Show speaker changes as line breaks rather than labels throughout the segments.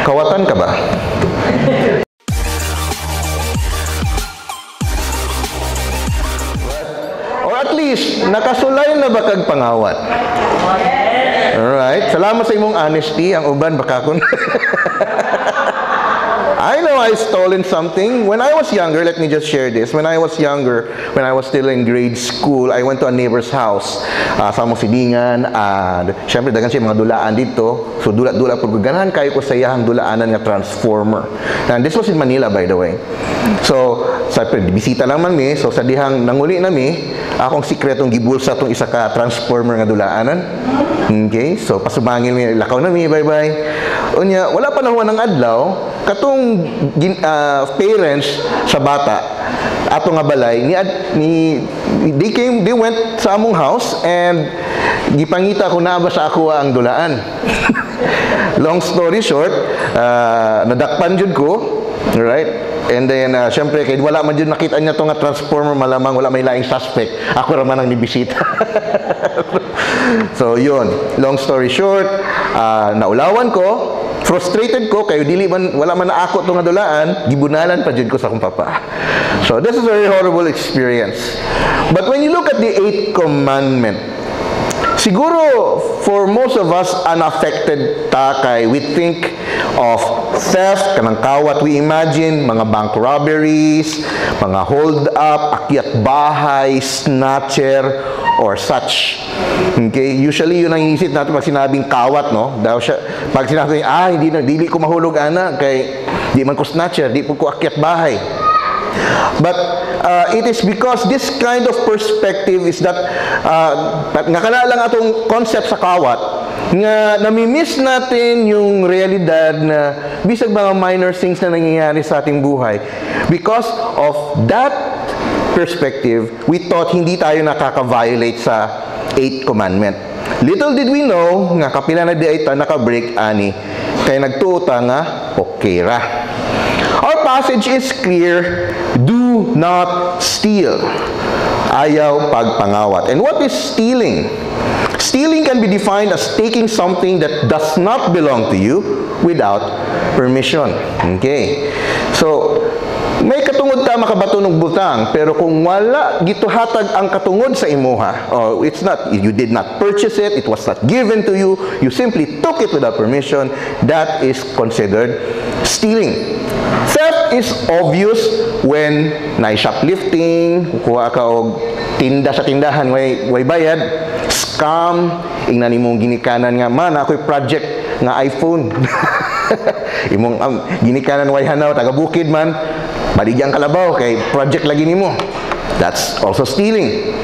Kawatan ka ba? Or at least, nakasulay na ba kag pangawat? Alright. Salamat sa imong honesty. Ang uban, baka kun. I know I stolen something. When I was younger, let me just share this. When I was younger, when I was still in grade school, I went to a neighbor's house sa among silingan. And syempre, daghan siya mga dulaan dito. So, dula-dula po. Ganahan kayo ko sa iyahang dulaanan nga transformer. And this was in Manila, by the way. So, sa bisita lang man mi. So, sa dihang nanguli na mi, akong sikretong gibulsa tong isa ka transformer nga dulaanan. Okay? So, pasumangil mi, lakaw na mi, bye-bye. Unya, wala pa nahuman ang adlaw, katong parents sa bata ato nga balay ni they came, they went sa among house and gipangita ko naa ba sa ako ang dulaan. Long story short, nadakpan jud ko, right? And then syempre kay wala man jud nakita niya to nga transformer, malamang wala may laing suspect, ako ra man ang nibisita. So yun, long story short, naulawan ko, frustrated ko kayo dili man wala man na ako to nga dulaan, gibunalan pa jud ko sa akong papa. So this is a very horrible experience. But when you look at the eighth commandment, siguro for most of us unaffected ta kay we think of theft, kanang kawat, we imagine mga bank robberies, mga hold up, akyat bahay, snatcher or such. Okay, usually yun ang iniisip natin pag sinabing kawat, no? Daw siya, pag sinabing, hindi na, dili ko mahulog ana kay di man ko snatcher, di po ko akyat bahay. But it is because this kind of perspective is that nga kana lang atong concept sa kawat nga namimiss natin yung realidad na bisag mga minor things na nangyayari sa ating buhay. Because of that perspective, we thought hindi tayo nakaka-violate sa Eighth Commandment. Little did we know nga kapila na di ay ta naka-break ani kay nagtuo ta nga okay ra. Our passage is clear, do not steal. Ayaw pagpangawat. And what is stealing? Stealing can be defined as taking something that does not belong to you without permission. Okay. So, may katungod ka makabato ng butang, pero kung wala gituhatag ang katungod sa imuha, oh, it's not, you did not purchase it, it was not given to you, you simply took it without permission, that is considered stealing. Theft is obvious when na shoplifting, kuha ka og tinda sa tindahan, way bayad, scam, ingnan imong ginikanan nga, man, ako'y project nga iPhone. Imong ginikanan way hanaw, taga bukid man, baligyang kalabaw, kay project lagi nimo. That's also stealing.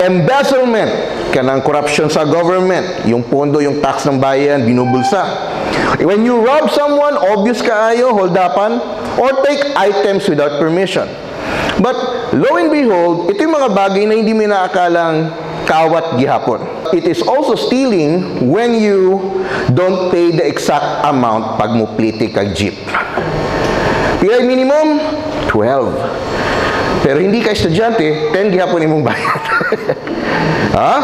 Embezzlement, kanang corruption sa government, yung pondo, yung tax ng bayan, binubulsa. When you rob someone, obvious kaayo, holdapan, or take items without permission. But lo and behold, ito yung mga bagay na hindi mo inaakalang kawat gihapon. It is also stealing when you don't pay the exact amount pag mupliti kag jeep. Pila minimum? 12. Pero hindi ka estudyante, 10 gihapon imong bayad. Ha?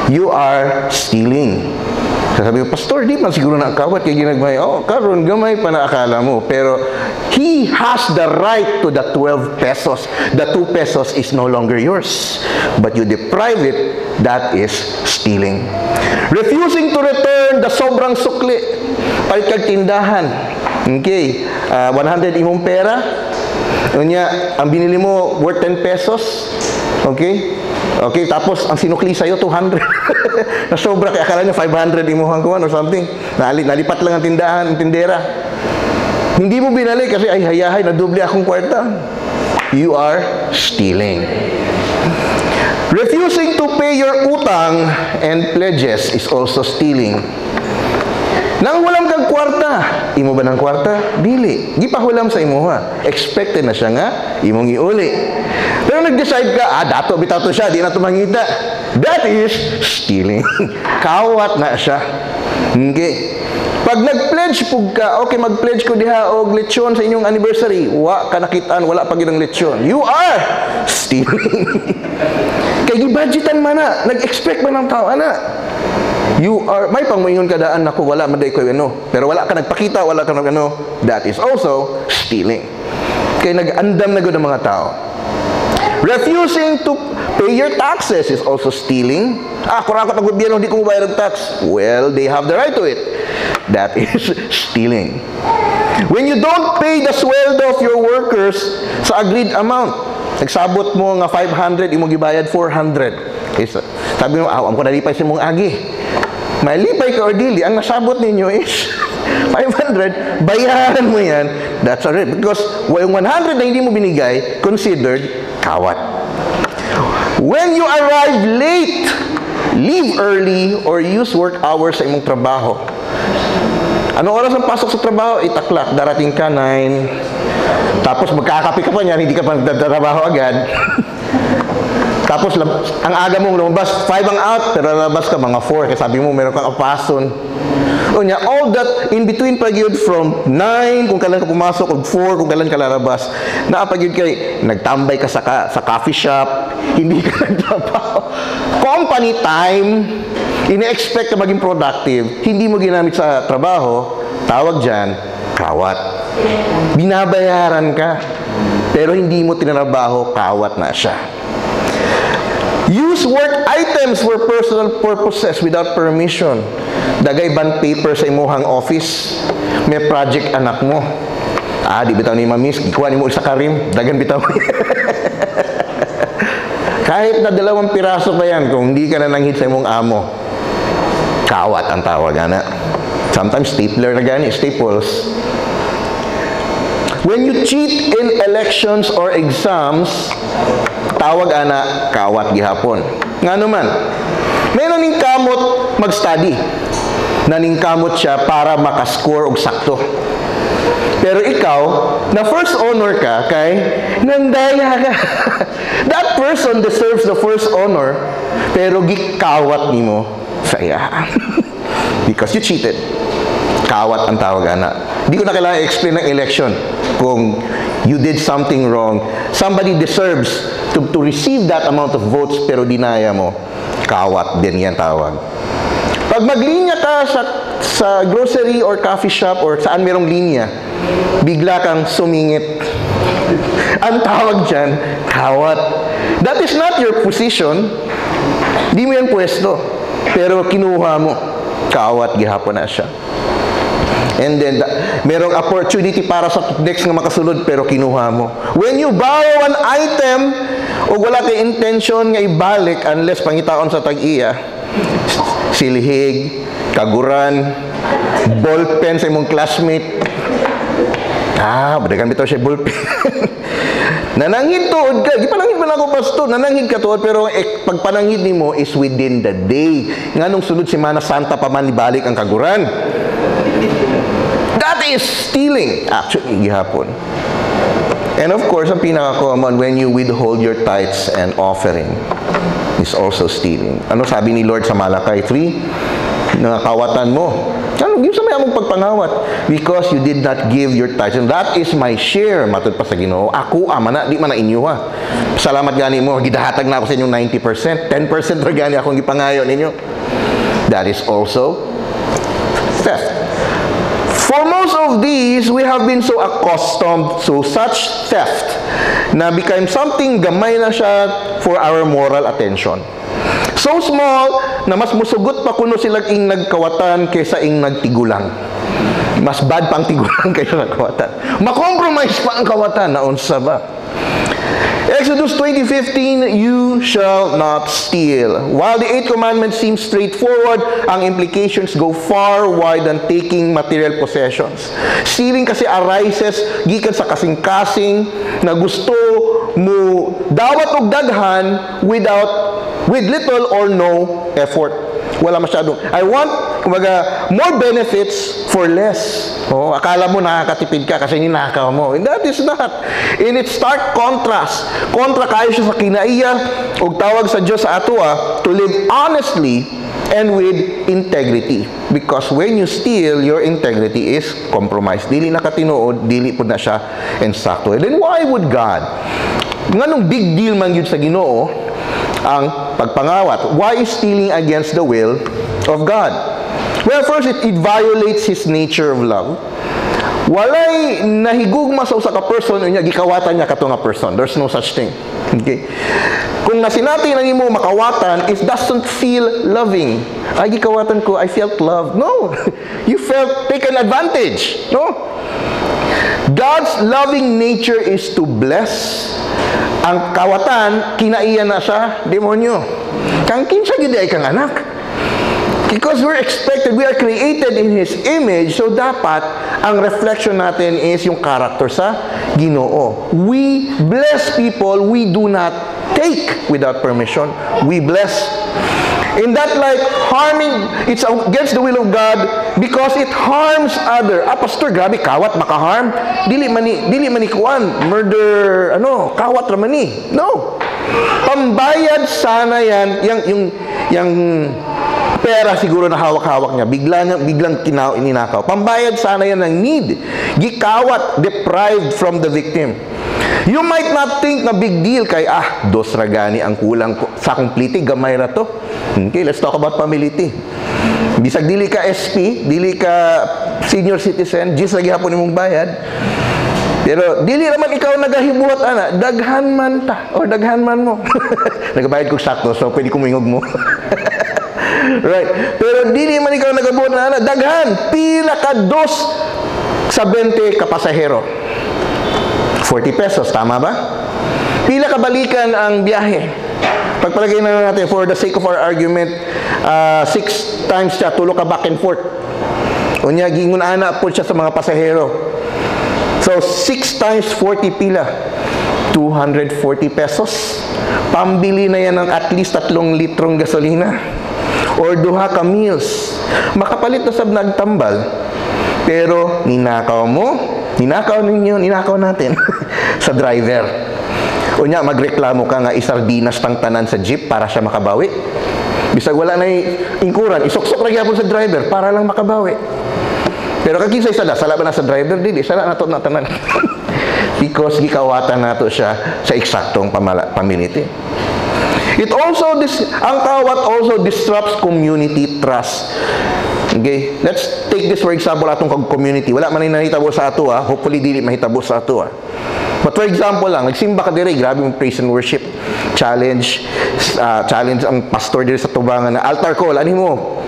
You are stealing. Sabi ko, "Pastor, di man siguro nakawat kay ginagmay." Oh, karon gamay pa na akala mo. Pero he has the right to the 12 pesos. The 2 pesos is no longer yours. But you deprive it, that is stealing. Refusing to return the sobrang sukli. Palit kag tindahan. Okay, 100 imong pera. Unya, ang binili mo worth 10 pesos. Okay? Okay, tapos ang sinukli sa'yo 200. Na sobra kaya akala niya 500 imuhang kuan or something. Nalipat lang ang tindahan, ang tindera. Hindi mo binalik kasi ay hayahay, nadoble akong kwarta. You are stealing. Refusing to pay your utang and pledges is also stealing. Nang hulam kang kwarta, imo ba ng kwarta? Dili. Gipahulam sa imuha. Expected na siya nga imong iuli. Pero nag-decide ka, dato bitaw to siya, di na tumangita. That is stealing. Kawat na siya. Okay. Pag nag-pledge pug ka, okay, mag-pledge ko diha og lechon sa inyong anniversary. Wa ka nakitaan, wala pa gyud ang lechon. You are stealing. Kay gibudgetan man na, nag-expect man ang tao ana. You are, may pang moingon ka daan, "Ako, wala man ko ano." Pero wala ka nagpakita, wala ka nag ano, that is also stealing. Kay nag-andam na gud ang mga tao. Refusing to pay your taxes is also stealing. "Ah, kurakot ang gobyerno, hindi ko mabayar ang tax." Well, they have the right to it. That is stealing. When you don't pay the sweldo of your workers sa agreed amount, nagsabot mo nga 500, imo gibayad 400. Okay, so, sabi mo, "Ah, ko nalipay sa imong agi." Malipay ka or dili, ang nasabot ninyo is 500, bayaran mo yan. That's already. Because yung 100 na hindi mo binigay, considered kawat. When you arrive late, leave early, or use work hours sa imong trabaho. Anong oras ang pasok sa trabaho? 8 o'clock. Darating ka 9. Tapos magkakape ka pa niyan, hindi ka pa nagtatrabaho agad. Tapos ang aga mong lumabas, 5 ang out, pero lalabas ka mga 4 kasi sabi mo meron kang apason. Unya, all that in between pa gyud from 9 kung kailan ka pumasok og 4 kung kailan ka lalabas, naa pa gyud kay nagtambay ka sa coffee shop, hindi ka nagtrabaho. Company time, ine-expect ka maging productive, hindi mo ginamit sa trabaho, tawag dyan, kawat. Binabayaran ka, pero hindi mo tinrabaho, kawat na siya. Use work items for personal purposes without permission. Daghay bond paper sa imuhang office. May project anak mo. "Ah, di bitaw ni mamiss, kuha nimo sa karim, daghan bitaw." Kahit na dalawang piraso pa yan, kung hindi ka nananghid sa imong amo, kawat ang tawag, ana. Sometimes stapler na gani, staples. When you cheat in elections or exams, tawag ana, kawat gihapon. Nga naman, may naningkamot mag-study. Naningkamot siya para makascore og sakto. Pero ikaw, na first honor ka, kay nandaya ka. That person deserves the first honor, pero gikawat nimo sa iya. Because you cheated. Kawat ang tawag ana. Hindi ko na kailangan explain ng election. Kung you did something wrong, somebody deserves to receive that amount of votes pero dinaya mo, kawat din yan tawag. Pag maglinya ka sa grocery or coffee shop or saan merong linya, bigla kang sumingit. Ang tawag dyan, kawat. That is not your position. Di mo yan pwesto. Pero kinuha mo. Kawat gihapon na siya. And then, merong opportunity para sa next nga makasulod pero kinuha mo. When you borrow an item o wala kay intention nga ibalik unless pangitaon sa tag-iya, silhig, kaguran, ballpen sa imong classmate. "Ah, badagan bitaw siya ballpen." Nananghid tuod ka. "Gipananghid man ako, Pastor." Nananghid ka tuod pero eh, pagpananghid nimo is within the day. Nganong sunod Semana Santa pa man ibalik ang kaguran? That is stealing, actually, gihapon. And of course, ang pinaka-common, when you withhold your tithes and offering is also stealing. Ano sabi ni Lord sa Malachi 3? Nangakawatan mo. Ano, yung sa may among pagpangawat? "Because you did not give your tithes. And that is my share." Matod pa sa Ginoo. Ako, ama na, di man na inyo ha. Salamat gani mo, gidahatag na ako sa inyong 90%. 10% ra gani akong gipangayo ninyo. That is also theft. For most of these, we have been so accustomed to such theft na became something gamay na siya for our moral attention. So small na mas musugot pa kuno sila ing nagkawatan kaysa ing nagtigulang. Mas bad pa ang tigulang kaysa nagkawatan. Ma-compromise pa ang kawatan na unsa ba? Exodus 20:15, "You shall not steal." While the eight commandments seem straightforward, ang implications go far wide than taking material possessions. Stealing kasi arises gikan sa kasing-kasing na gusto mo dawat og daghan with little or no effort. Wala masyado. I want, kumbaga, more benefits for less. Oh, akala mo nakakatipid ka kasi ninakaw mo. And that is not. In its stark contrast, kontra kayo siya sa kinaiya ug tawag sa Dios sa atoa to live honestly and with integrity. Because when you steal, your integrity is compromised. Dili na katinuod, dili pud na siya ensakto. And then why would God? Nganong big deal man yun sa Ginoo ang pagpangawat? Why is stealing against the will of God? Well, first, it violates His nature of love. Walay nahigugma sa usa ka person unya gikawatan niya kato nga person. There's no such thing. Okay? Kung nasinati na nimo makawatan, it doesn't feel loving. "Ay, gikawatan ko, I felt loved." No. You felt taken advantage. No? God's loving nature is to bless. Ang kawatan, kinaiya na sa demonyo. Kang kinsa gyud ay kang anak. Because we're expected, we are created in His image, so dapat ang reflection natin is yung character sa Ginoo. We bless people, we do not take without permission. We bless. In that light, harming, it's against the will of God because it harms other. "Ah, pastor, grabe, kawat, makaharm. Dili man ni kuan, murder, ano, kawat ra man ni." No. Pambayad sana yan, yung pera siguro na hawak-hawak niya, biglang ninakaw. Pambayad sana yan ng need. Gikawat, deprived from the victim. You might not think na big deal kay dos ra gani ang kulang ko sa akong plite, gamay ra to. Okay, let's talk about pamiliti. Bisag dili ka SP, dili ka senior citizen, diyes ra gihapon imong bayad. Pero dili naman ikaw nagahibuhat ana, daghan man ta or daghan man mo. Nagabayad kog sakto, so pwede ko moingog mo. Right. Pero dili man ikaw nagabuhat na ana, daghan pila ka dos sa 20 ka pasahero. 40 pesos, tama ba? Pila ka balikan ang biyahe? Pagpalagay na natin, for the sake of our argument, six times siya, tulo ka back and forth. Unya, gingon ana po siya sa mga pasahero. So, 6 times 40 pila? 240 pesos. Pambili na yan ng at least 3 litrong gasolina. Or duha ka meals. Makapalit na sab nagtambal. Pero, ninakaw mo, ninakaw ninyo, ninakaw natin sa driver. Unya, magreklamo ka nga isardinas tang tanan sa jeep para siya makabawi. Bisag wala na ingkuran, isuksok ra gyapon sa driver para lang makabawi. Pero kag kinsay sala, sala ba na sa driver? Dili, sala nato na tanan. Because gikawatan nato siya sa eksaktong pamiliti. It also dis ang kawat also disrupts community trust. Okay? Let's take this for example, atong community. Wala man ni nahitabo sa ato ah. Hopefully dili mahitabo sa ato ah. But for example lang, nagsimba ka dire, grabe yung praise and worship challenge, challenge ang pastor dire sa tubangan na altar call, ani mo?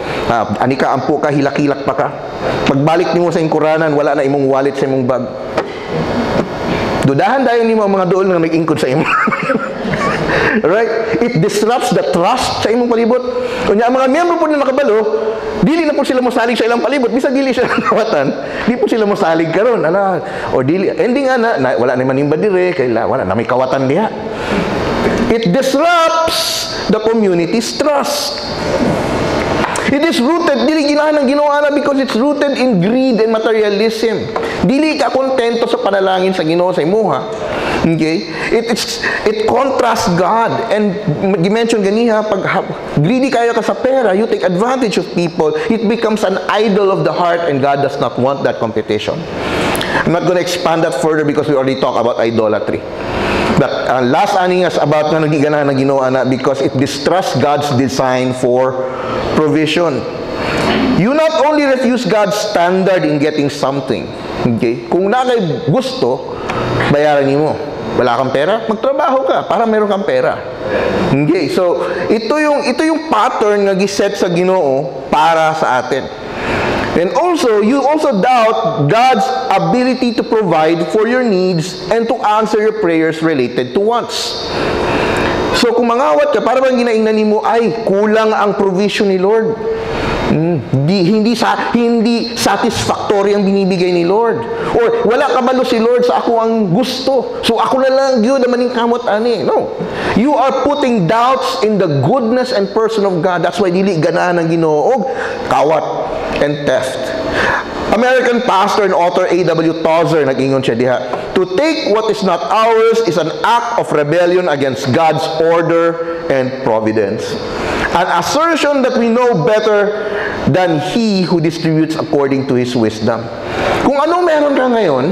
Ani ka, ampo ka, hilak-hilak pa ka. Pagbalik nimo sa ingkuranan, wala na imong wallet sa imong bag. Dudahan dayon nimo ang mga duol nga nag-ingkod sa imo. Right? It disrupts the trust sa imong palibot. Unya ang mga miyembro po na nakabalo, dili na po sila mosalig sa ilang palibot bisag dili sila nawatan. Di po sila mosalig karon. Ala, or dili ending ana na, wala na manimba dire kay la, wala na may kawatan diha. It disrupts the community's trust. It is rooted, dili ginahan ng Ginoo ana because it's rooted in greed and materialism. Dili ka kontento sa panalangin sa Ginoo sa imuha. Okay? It contrasts God. And gi-mention ganiha, pag greedy kayo ka sa pera, you take advantage of people. It becomes an idol of the heart and God does not want that competition. I'm not gonna expand that further because we already talked about idolatry. But last ani nga about nga nagiganahan ng Ginoo ana because it distrusts God's design for provision. You not only refuse God's standard in getting something. Okay? Kung naa kay gusto, bayaran nimo. Wala kang pera, magtrabaho ka para meron kang pera. Okay? So, ito yung pattern nga giset sa Ginoo para sa atin. And also, you also doubt God's ability to provide for your needs and to answer your prayers related to wants. So, kung mangawat ka, para bang ginaingnan nimo ay kulang ang provision ni Lord. Hindi satisfactory ang binibigay ni Lord. Or wala kabalo si Lord sa ako ang gusto. So ako na lang gyud ang maningkamot ani. No. You are putting doubts in the goodness and person of God. That's why dili ganahan ang Ginoo og kawat and theft. American pastor and author A.W. Tozer, nag-ingon siya diha, "To take what is not ours is an act of rebellion against God's order and providence. An assertion that we know better than He who distributes according to His wisdom." Kung ano meron ka ngayon,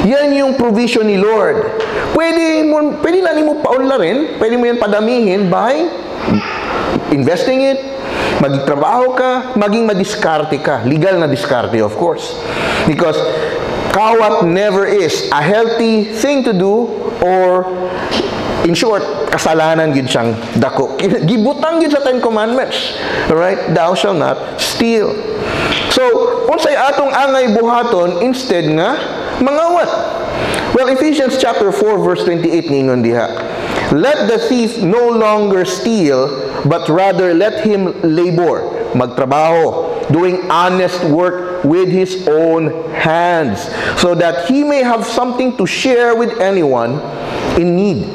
yan yung provision ni Lord. Pwede na nimo paunlarin, pwede mo yan padamihin by investing it, Magtrabaho ka, maging madiskarte ka. Legal na diskarte, of course. Because kawat never is a healthy thing to do or, in short, kasalanan gyud siyang dako. Gibutang gyud sa Ten Commandments. Alright? Thou shall not steal. So, unsay atong angay buhaton instead nga mangawat? Well, Ephesians chapter 4 verse 28 ningon diha, "Let the thief no longer steal, but rather let him labor," magtrabaho, "doing honest work with his own hands, so that he may have something to share with anyone in need."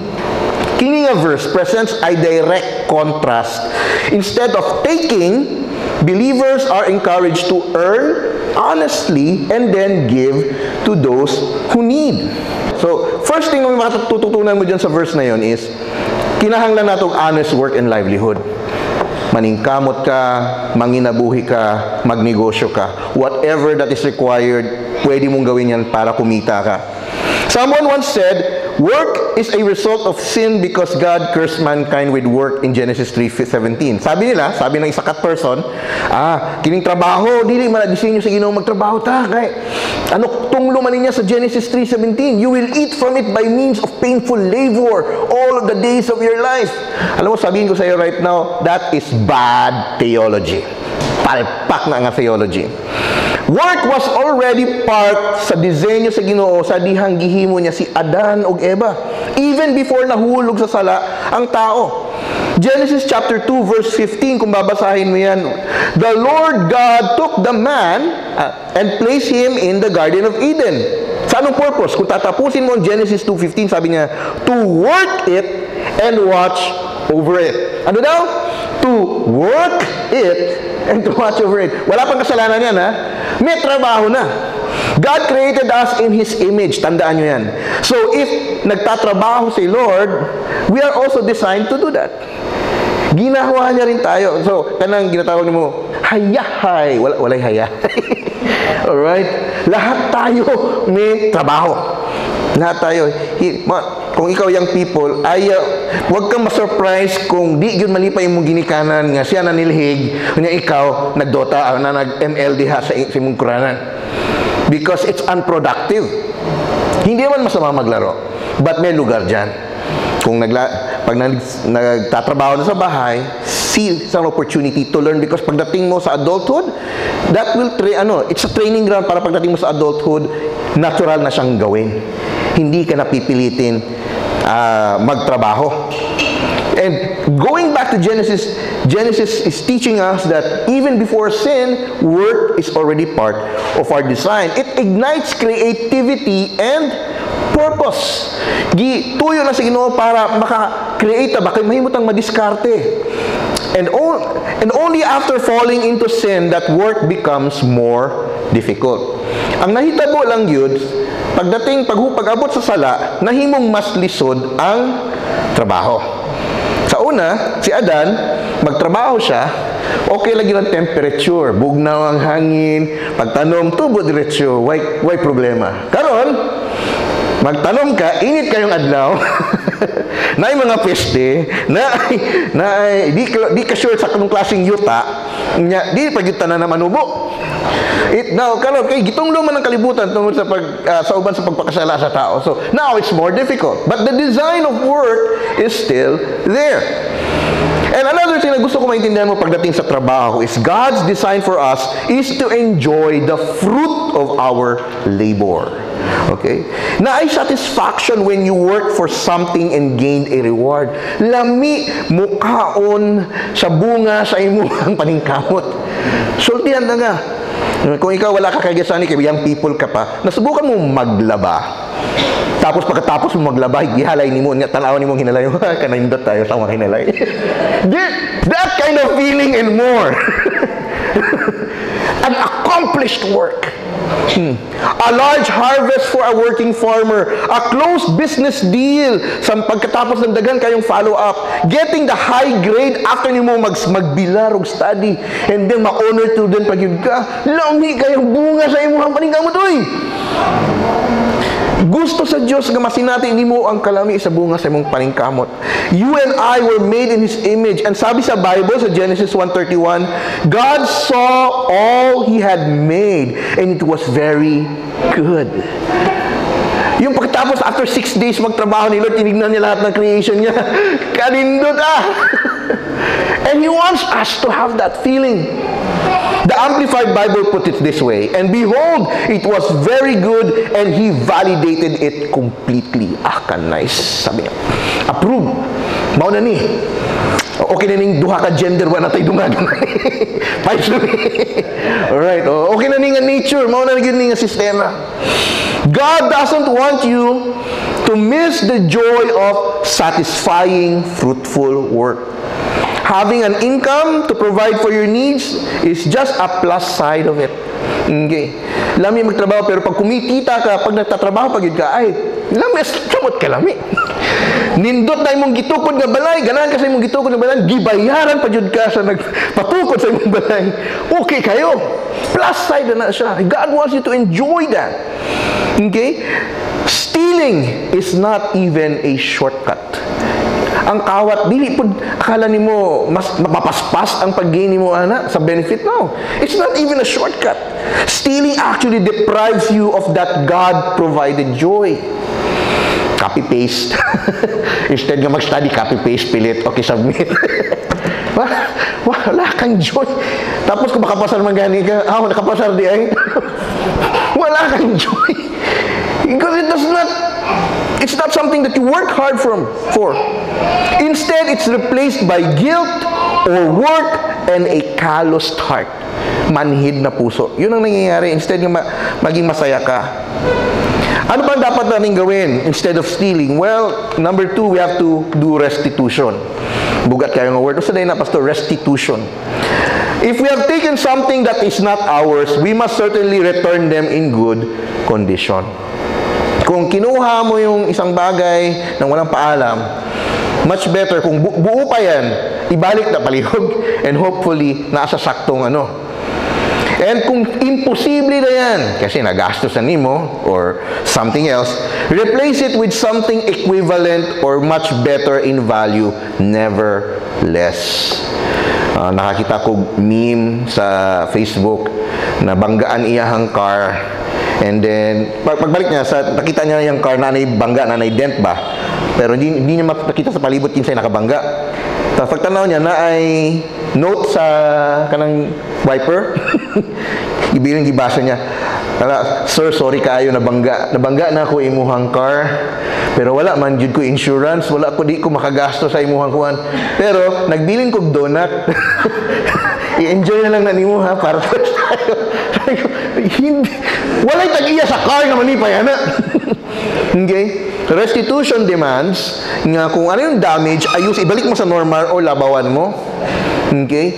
Kini nga verse presents a direct contrast. Instead of taking, believers are encouraged to earn honestly and then give to those who need. So, first thing na matututunan mo dyan sa verse na yon is, kinahanglan natong honest work and livelihood. Maningkamot ka, manginabuhi ka, magnegosyo ka. Whatever that is required, pwede mong gawin yan para kumita ka. Someone once said, "Work is a result of sin because God cursed mankind with work in Genesis 3:17." Sabi nila, sabi ng isa ka person, "Kining trabaho, dili man na disenyo sa Ginoo magtrabaho ta kay ano tunglo man niya sa Genesis 3:17, 'You will eat from it by means of painful labor all of the days of your life.'" Alam mo, sabihin ko sa iyo right now, that is bad theology. Palpak na nga theology. Work was already part sa disenyo sa Ginoo sa dihang gihimo niya si Adan ug Eva, even before nahulog sa sala ang tao. Genesis chapter 2 verse 15, kung babasahin mo yan, "The Lord God took the man and placed him in the Garden of Eden." Sa anong purpose? Kung tatapusin mo ang Genesis 2:15, sabi niya, "To work it and watch over it." Ano daw? To work it and to watch over it. Wala pang kasalanan yan, ha? May trabaho na. God created us in His image. Tandaan nyo yan. So, if nagtatrabaho si Lord, we are also designed to do that. Ginawa niya rin tayo. So, kanang ginatawag mo, hayahay. Wala, walay haya. Alright? Lahat tayo may trabaho. Lahat tayo. Kung ikaw, young people, ay huwag kang ma-surprise kung di gyud malipay imong ginikanan nga siya nanilhig, unya ikaw nagdota na nag-ML diha sa imong kuranan. Because it's unproductive. Hindi naman masama maglaro, but may lugar diyan. Kung pag nagtatrabaho na sa bahay, see it's an opportunity to learn because pagdating mo sa adulthood, that will ano, it's a training ground para pagdating mo sa adulthood, natural na siyang gawin. Hindi ka napipilitin magtrabaho. And going back to Genesis, Genesis is teaching us that even before sin, work is already part of our design. It ignites creativity and purpose. Gituyo na sa Ginoo para maka-create ba kay mahimo tang madiskarte. And only after falling into sin that work becomes more difficult. Ang nahitabo lang yun, pagdating pag pag-abot sa sala, nahimong mas lisod ang trabaho. Sa una, si Adan, magtrabaho siya, okay lagi ang temperature, bugnaw ang hangin, pagtanom, tubo diretso, why problema. Karon, magtanom ka, init kayong adlaw, naay mga peste, na di ka sure sa kanong klaseng yuta, nya, di pa gyud tanan na manubo. Now, karon kay gitunglo man ang kalibutan tungod sa uban sa pagpakasala sa tao. So, now it's more difficult. But the design of work is still there. And another thing na gusto ko maintindihan mo pagdating sa trabaho is God's design for us is to enjoy the fruit of our labor. Okay? Naay satisfaction when you work for something and gain a reward. Lami mukaon sa bunga sa imong paningkamot. Sultihan na nga. Kung ikaw wala ka kay kay young people ka pa, nasubukan mo maglaba. Tapos pagkatapos mo maglaba, gihalay nimo nga tan-awon nimo hinalay, kanindot tayo sa mga hinalay. That kind of feeling and more. An accomplished work. A large harvest for a working farmer. A closed business deal sa pagkatapos ng daghan kayong follow-up. Getting the high grade after nimo magbilar og study. And then ma-honor student pag yun ka. Lami kayong bunga sa imong paningkamot oy. Gusto sa Dios nga masinati nimo ang kalami sa bunga sa imong paningkamot. You and I were made in His image. And sabi sa Bible, sa Genesis 1:31, God saw all He had made and it was very good. Yung pagkatapos, after 6 days magtrabaho ni Lord, tinignan niya lahat ng creation niya. Kanindot ah! And He wants us to have that feeling. The Amplified Bible put it this way, "And behold, it was very good, and He validated it completely." Ah, ka nice. Sabi niya, approve. Mao na ni. Okay na ning duha ka gender, wala na tayo dungag. Alright, oh, okay na ni nga nature, mao na gyud ni nga sistema. God doesn't want you to miss the joy of satisfying, fruitful work. Having an income to provide for your needs is just a plus side of it. Okay. Lami magtrabaho, pero pag kumikita ka, pag nagtatrabaho pag ka, ay, lami, kamot ka lami. Nindot na imong gitukod nga balay, ganahan ka sa imong gitukod nga balay, gibayaran pa jud ka sa nagpatukod sa imong balay. Okay kayo. Plus side na siya. God wants you to enjoy that. Okay? Stealing is not even a shortcut. Ang kawat, dili pud akala nimo mas mapapaspas ang pag-gain nimo ana sa benefit, no. It's not even a shortcut. Stealing actually deprives you of that God provided joy. Copy paste. Instead nga mag-study, copy paste pilit, okay, submit. Wala kang joy. Tapos kung makapasar man gani ka, ah, nakapasar di ay. Wala kang joy. Because it's not something that you work hard for. Instead, it's replaced by guilt or work and a calloused heart. Manhid na puso. Yun ang nangyayari. Instead nga maging masaya ka. Ano ba ang dapat natin gawin instead of stealing? Well, number two, we have to do restitution. Bugat kayo nga word. Unsa na, Pastor? Restitution. If we have taken something that is not ours, we must certainly return them in good condition. Kung kinuha mo yung isang bagay nang walang paalam, much better kung buo pa yan, ibalik na palihog and hopefully nasa saktong ano. And kung imposible na yan, kasi nagastos na nimo or something else, replace it with something equivalent or much better in value, never less. Nakakita ko meme sa Facebook na banggaan iyahang car and then pagbalik niya sa nakita niya yung car na bangga na dent ba, pero hindi niya makita sa palibot kinsay nakabangga. Tapos pagtanaw niya, na ay note sa kanang wiper. Ibilin, gibasa niya. Ala, "Sir, sorry kaayo, nabangga. Nabangga na ako imuhang car. Pero wala man jud ko insurance, wala ko, di ko makagasto sa imuhang kuan. Pero nagbilin kog donut. I-enjoy na lang na nimo ha para first tayo." Hindi, walay tag-iya sa car nga manipay ana. Okay? Restitution demands nga kung ano yung damage, ayos, ibalik mo sa normal o labawan mo. Okay?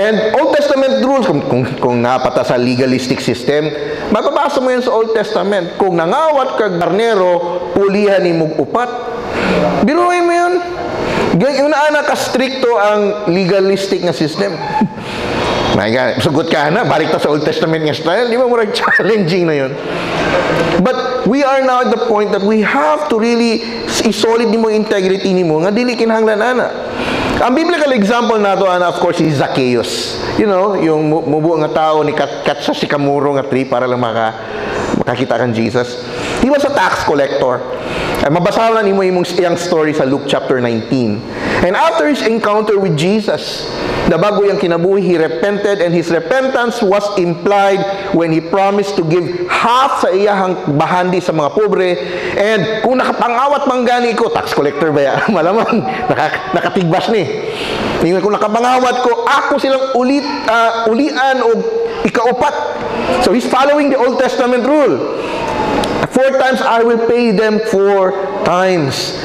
And Old Testament rules, kung napata sa legalistic system, mababasa mo yan sa Old Testament. Kung nangawat kag karnero, pulihan nimo upat. Biruin mo yun. Yung naana ka stricto ang legalistic nga system. My God, sugot ka na, balik ta sa Old Testament nga style. Di ba murag challenging na yun? But we are now at the point that we have to really i-solid nimo integrity nimo nga dili kinahanglan ana. Ang biblical example nato ana, of course, is Zacchaeus. Yung mubo nga tao ni kat, kat sa sikamuro nga tree para lang makakita kan Jesus. He was a tax collector. Ay, mabasa lang nimo imong iyang story sa Luke chapter 19. And after his encounter with Jesus, nabago yung kinabuhi, he repented, and his repentance was implied when he promised to give half sa iyahang bahandi sa mga pobre. And kung nakapangawat man gani ko, tax collector ba ya? Malamang, nakatigbas ni. Ingon, kung nakapangawat ko, ako silang ulian o ikaupat. So he's following the Old Testament rule. Four times I will pay them four times.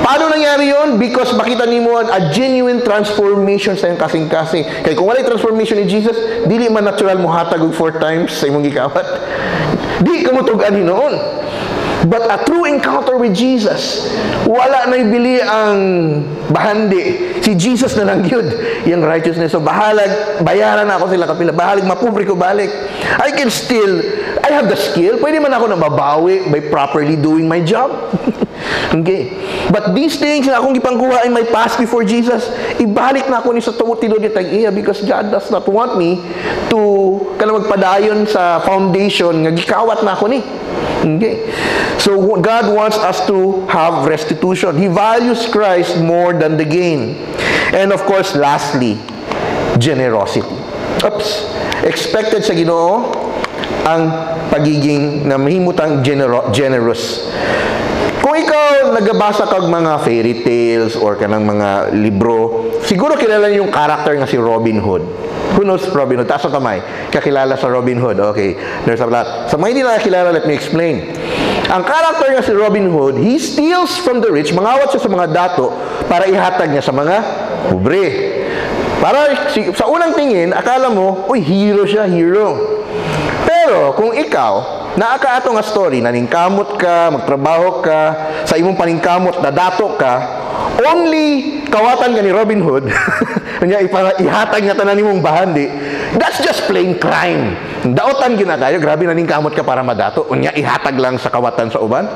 Paano nangyari yon? Because makita nimo a genuine transformation sa iyong kasing-kasing. Kay kung walay transformation ni Jesus, dili man natural mo hatag og four times sa imong gikawat. Di ka mo tug-an hinuon. But a true encounter with Jesus, wala na ibili ang Bahandi. Si Jesus na lang yun. Yung righteousness. So, bahalag, bayaran na ako sila kapila. Bahalag, mapobre ko balik. I can still, I have the skill. Pwede man ako na mabawi by properly doing my job. Okay. But these things na akong gipangkuha in my past before Jesus, ibalik na ako ni sa tuo tinuod ni tag-iya because God does not want me to kana magpadayon sa foundation nga gikawat na ako ni. Okay. So God wants us to have restitution. He values Christ more than the gain. And of course, lastly, generosity. Oops. Expected sa Ginoo ang pagiging na mahimutang generous. Kung ikaw nagabasa kag mga fairy tales or kanang mga libro, siguro kilala niyo yung character nga si Robin Hood. Who knows Robin Hood? Taas ang kamay. Kakilala sa Robin Hood. Okay. There's a lot. Sa mga hindi nakakilala, let me explain. Ang character nga si Robin Hood, he steals from the rich, mangawat siya sa mga dato para ihatag niya sa mga pobre. Para sa unang tingin, akala mo, "Uy, hero siya, hero." Pero kung ikaw, naa ka ato nga story, naningkamot ka, magtrabaho ka, sa imong paningkamot, nadato ka, only kawatan ka ni Robin Hood, nya ihatag niya tanan nimong bahandi, that's just plain crime. Daotan gyud na kayo, grabe naningkamot ka para madato, unya ihatag lang sa kawatan sa uban.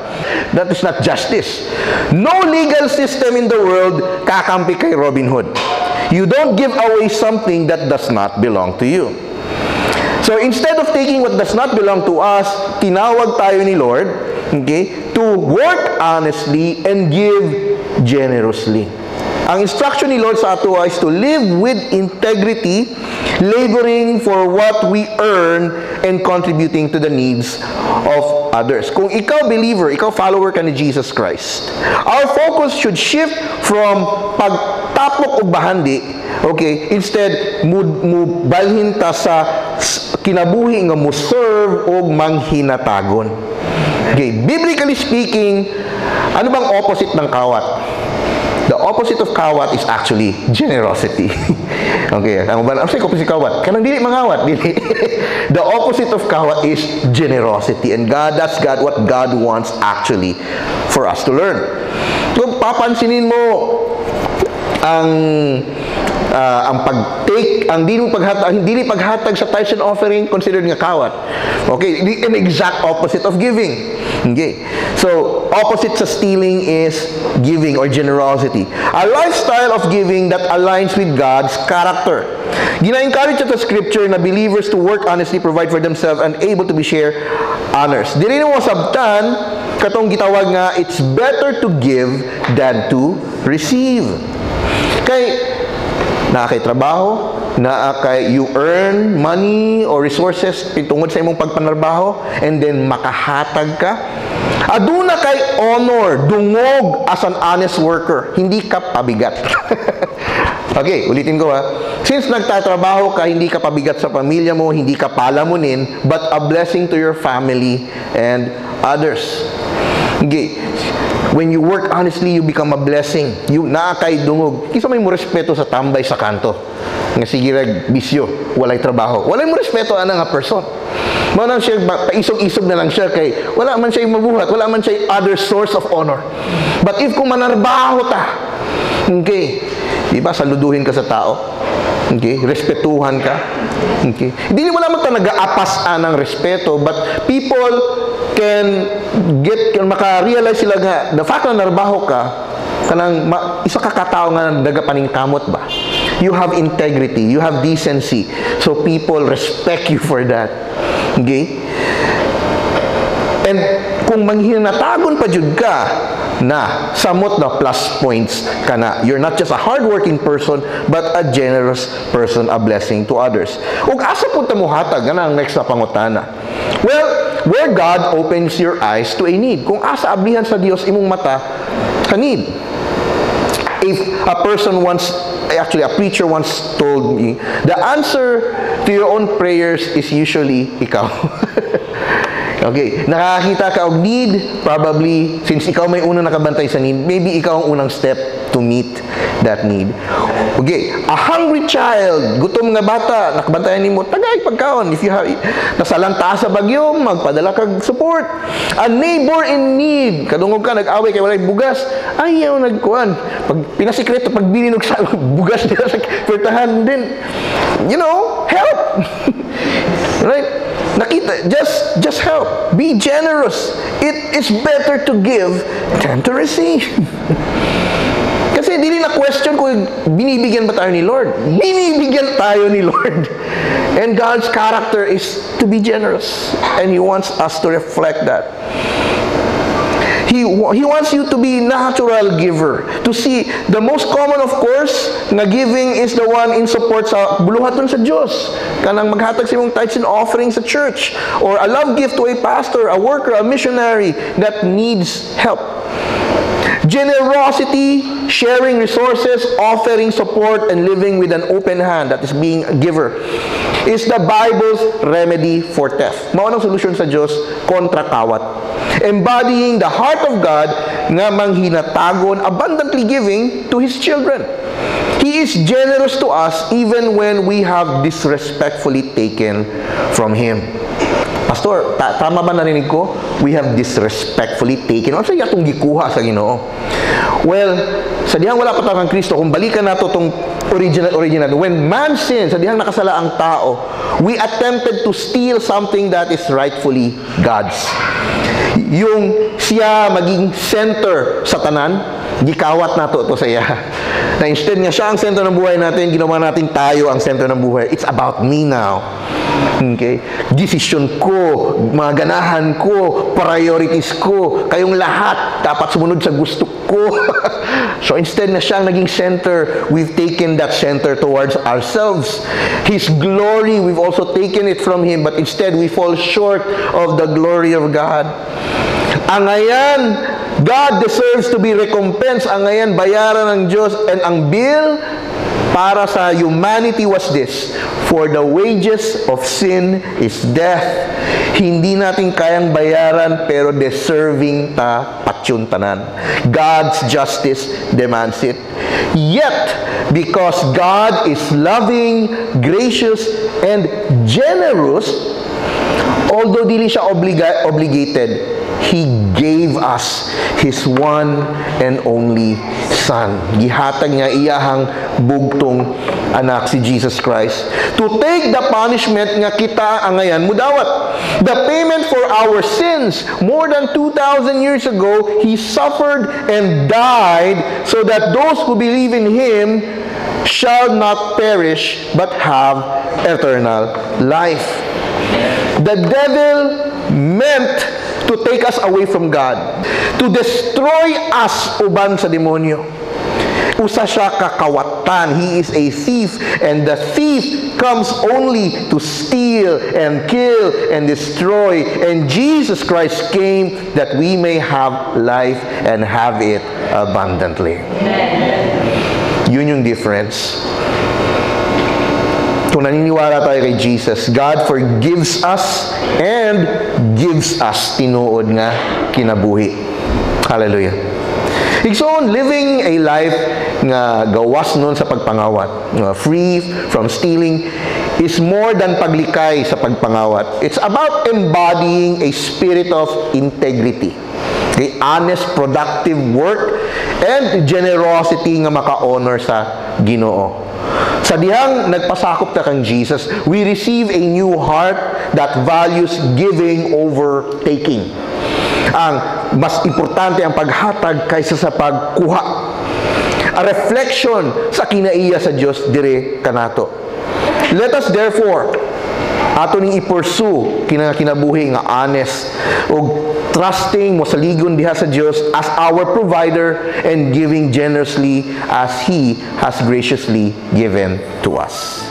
That is not justice. No legal system in the world kakampi kay Robin Hood. You don't give away something that does not belong to you. So instead of taking what does not belong to us, tinawag tayo ni Lord, okay, to work honestly and give generously. Ang instruction ni Lord sa ato is to live with integrity, laboring for what we earn and contributing to the needs of others. Kung ikaw believer, ikaw follower ka ni Jesus Christ, our focus should shift from pagtapok og bahandi, okay, instead mu balhin ta sa kinabuhi nga mo serve og manghinatagon. Okay, biblically speaking, ano bang opposite ng kawat? The opposite of kawat is actually generosity. Okay, ang uban, ang say opposite kawat? Kanang dili mangawat, dili. The opposite of kawat is generosity. And God, that's God, what God wants actually for us to learn. Kung papansinin mo ang pag-take, ang dili paghatag, ang dili paghatag sa tithes and offering, considered nga kawat. Okay, the an exact opposite of giving. Okay. So, opposite sa stealing is giving or generosity. A lifestyle of giving that aligns with God's character. Gina-encourage sa scripture na believers to work honestly, provide for themselves, and able to be share honors. Dili mo sabtan katong gitawag nga it's better to give than to receive. Kay naa kay trabaho, naa kay you earn money or resources tungod sa imong pagpanarbaho and then makahatag ka. Aduna kay honor, dungog as an honest worker, hindi ka pabigat. Okay, ulitin ko ha. Since nagtatrabaho ka, hindi ka pabigat sa pamilya mo, hindi ka palamunin, but a blessing to your family and others. Okay. When you work honestly, you become a blessing. You naa kay dungog. Kinsa may mo respeto sa tambay sa kanto nga sige rag bisyo, walay trabaho? Walay mo respeto ana nga person. Mao nang siya paisog-isog na lang siya kay wala man siya mabuhat, wala man siya other source of honor. But if kung manarbaho ta, okay, di ba saluduhin ka sa tao? Okay, respetuhan ka. Okay. Hindi mo naman ta nag-aapas anang respeto, but people can get can maka-realize sila nga the fact na narbaho ka, kanang isa ka katao nga nagapaningkamot ba, you have integrity, you have decency, so people respect you for that. Okay, and kung manghinatagon pa jud ka na, samot na plus points ka na. You're not just a hardworking person but a generous person, a blessing to others. Ug asa pud ta mohatag? Nga ang next na pangutana. Well, where God opens your eyes to a need. Kung asa ablihan sa Dios imong mata sa need. If a person once, actually a preacher once told me, "The answer to your own prayers is usually ikaw." Okay, nakakita ka og need, probably since ikaw may unang nakabantay sa need, maybe ikaw ang unang step to meet that need. Okay, a hungry child, gutom nga bata, nakabantayan nimo, tagay pagkaon. If you have, nasalanta sa bagyo, magpadala kag support. A neighbor in need, kadungog ka, nag-away kay walay bugas, ayaw nagkuan. Pag pinasikreto, pagbili og bugas nila sa pertahan din. Help. Right? Nakita, just help. Be generous. It is better to give than to receive. Kasi dili na question kung binibigyan ba tayo ni Lord. Binibigyan tayo ni Lord. And God's character is to be generous. And He wants us to reflect that. He wants you to be natural giver. To see, the most common, of course, nga giving is the one in support sa buluhaton sa Diyos. Kanang maghatag sa imong tithes and offerings sa church. Or a love gift to a pastor, a worker, a missionary that needs help. Generosity, sharing resources, offering support, and living with an open hand, that is being a giver, is the Bible's remedy for theft. Mao ang solusyon sa Diyos kontra kawat. Embodying the heart of God nga manghinatagon, abundantly giving to His children. He is generous to us even when we have disrespectfully taken from Him. Pastor, tama ba narinig ko? We have disrespectfully taken. Ano sa atong gikuha sa Ginoo? Well, sa dihang wala pa ta kang Kristo, kung balikan nato tong original original, when man sinned, sa dihang nakasala ang tao, we attempted to steal something that is rightfully God's. Yung siya maging center sa tanan, gikawat nato to sa iya. Na instead nga siya ang center ng buhay natin, ginawa natin tayo ang center ng buhay. It's about me now. Okay? Decision ko, mga ganahan ko, priorities ko, kayong lahat dapat sumunod sa gusto ko. So instead na siya ang naging center, we've taken that center towards ourselves. His glory, we've also taken it from Him, but instead we fall short of the glory of God. Angayan, God deserves to be recompensed. Angayan, bayaran ng Diyos. And ang bill para sa humanity was this: "For the wages of sin is death." Hindi natin kayang bayaran, pero deserving ta patyon tanan. God's justice demands it. Yet, because God is loving, gracious, and generous, although dili siya obligated, He gave us His one and only Son. Gihatag niya iyahang bugtong anak, si Jesus Christ, to take the punishment nga kita angayan mudawat. The payment for our sins. More than 2,000 years ago, He suffered and died so that those who believe in Him shall not perish but have eternal life. The devil meant to take us away from God, to destroy us uban sa demonyo. Usa siya kakawatan. He is a thief, and the thief comes only to steal and kill and destroy. And Jesus Christ came that we may have life and have it abundantly. Yun yung difference. Kung naniniwala tayo kay Jesus, God forgives us and gives us tinuod nga kinabuhi. Hallelujah. Igsoon, living a life nga gawas nun sa pagpangawat, nga free from stealing, is more than paglikay sa pagpangawat. It's about embodying a spirit of integrity. Okay, honest, productive work and generosity nga maka-honor sa Ginoo. Sa dihang nagpasakop ta kang Jesus, we receive a new heart that values giving over taking. Ang mas importante ang paghatag kaysa sa pagkuha. A reflection sa kinaiya sa Dios dire kanato. Let us therefore ato ning i-pursue kina kinabuhi nga honest ug trusting mo saligon diha sa Dios as our provider and giving generously as He has graciously given to us.